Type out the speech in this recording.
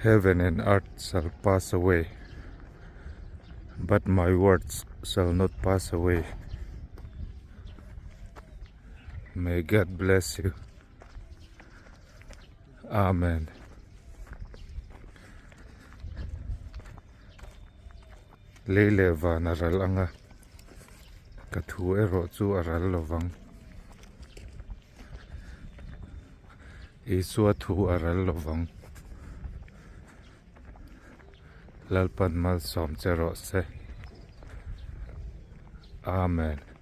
Heaven and earth shall pass away, but my words shall not pass away. May God bless you. Amen. Lei leh van a ral anga, ka thu erawh chu a ral lovang. Isua thu a ral lovang. Lalpan malsawm che rawh se. Amen.